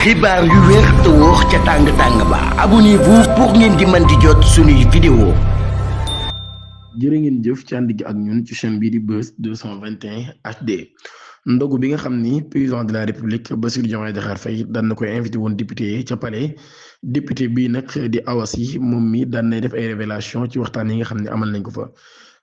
xibaar yu wér te wóor ca tàng-tàng ba abonnez-vous pour ngeen di mën di jot suñuy vidéo. jërë ngeen jëf ci ànd gi ak ñun ci chaîne bii di Buzz 221 HD ndogu bi nga xam ni président de la république Bassirou Diomaye Diakhar Faye daan na koy invité woon député ca palais député bii nag di Awa Sy moom mi daan nay def ay révélation ci waxtaan yi nga xam ne amal nañ ko fa.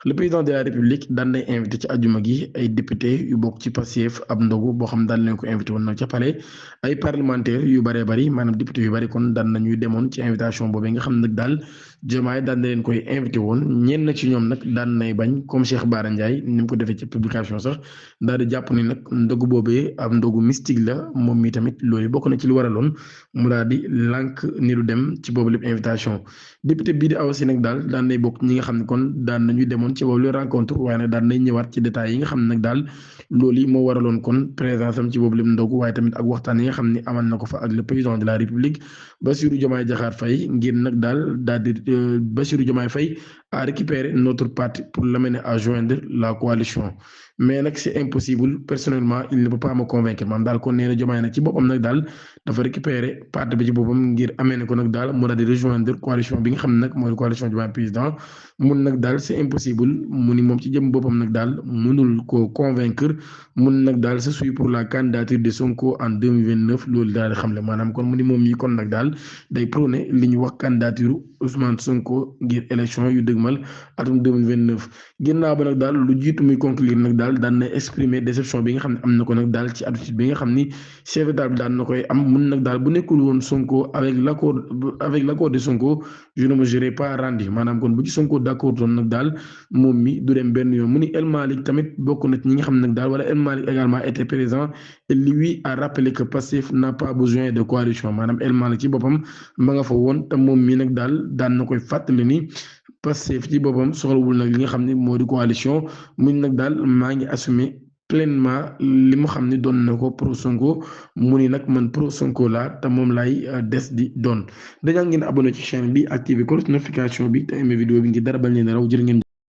le président de la république daan nay invité ci ajuma gi ay député yu bokk ci Pastef ab ndogu boo xam daan leen ko invité woon nag ca palais ay parlementaires yu bëree bëri maanaam député yu bëri kon daan nañuy demoon ci invitation boobu nga xam nag daal Diomaye daan na leen koy invité woon ñenn ci ñoom nag daan nay bañ comme Cheikh Bara Ndiaye ni mu ko defee ci publication sax daal di jàpp ni nag ndogu boobee ab ndogu mystique la moom mi tamit loolu bokk na ci lu waraloon mu daal di lànk ni du dem ci boobu lépp invitation député bii di Awa Sy nag daal daan nay bokk ñi nga xam ne kon daan nañuy demoon ci boobu la rencontre waaye nag daan nañ ñëwaat ci détails yi nga xam ne nag daal loolu yi moo waraloon kon présence am ci boobu lépp ndogu waaye tamit ak waxtaan yi nga xam ne amal na ko fa ak le président de la république Bassirou Diomaye Diakhar Faye ngir nag daal di Bassirou Diomaye Faye a récupéré notre parti pour l'amener à joindre la coalition mais nag c'est impossible personnellement il ne peut pas me convaincre maanaam daal kon nee na Diomaye nag ci boppam nag daal dafa récupérer parti bi ci boppam ngir amee ko nag daal mu daal di rejoindre coalition bi nga xam ne nag mooy coalition Diomaye président mun nag daal c'est impossible mu ni moom ci jëm boppam nag daal mënul ko convaincre mun nag daal je suis pour la candidature de Sonko en 2029 loolu daal di xamle maanaam kon mu ni moom mii kon nag daal day prôné li ñu wax candidature Ousmane Sonko ngir élection yu dëgmal atum 2029 ginnaaw ba nag daal lu jiitu muy conclure nag daal daan na exprimer déception bi nga xam ne am na ko nag daal ci attitude bi nga xam ni chef d'État bi daan na koy am mun nag daal bu nekkul woon Sonko avec l'accord de Sonko je ne me serais pas rendu maanaam kon bu ci Sonko d'accord doon nag daal moom mi du dem benn yoon mu ni El Malick tamit bokk na ci ñi nga xam ne nag daal wala El Malick également était présent et lui a rappelé que Pastef n'a pas besoin de coalition maanaam El Malick ci boppam ma nga fa woon te moom mi nag daal daan na koy fàttali ni Pastef ci boppam soxlawul nag li nga xam ne moo di coalition muñ nag daal maa ngi assumer pleinement li mu xam ne doon na ko pro Sonko mu ni nag man pro Sonko laa te moom lay des di doon dañaa ngeen abonné ci chaîne bi activé cloche notification bi te aimé vidéo bi ngir dara bañ leen raw jërë ngeen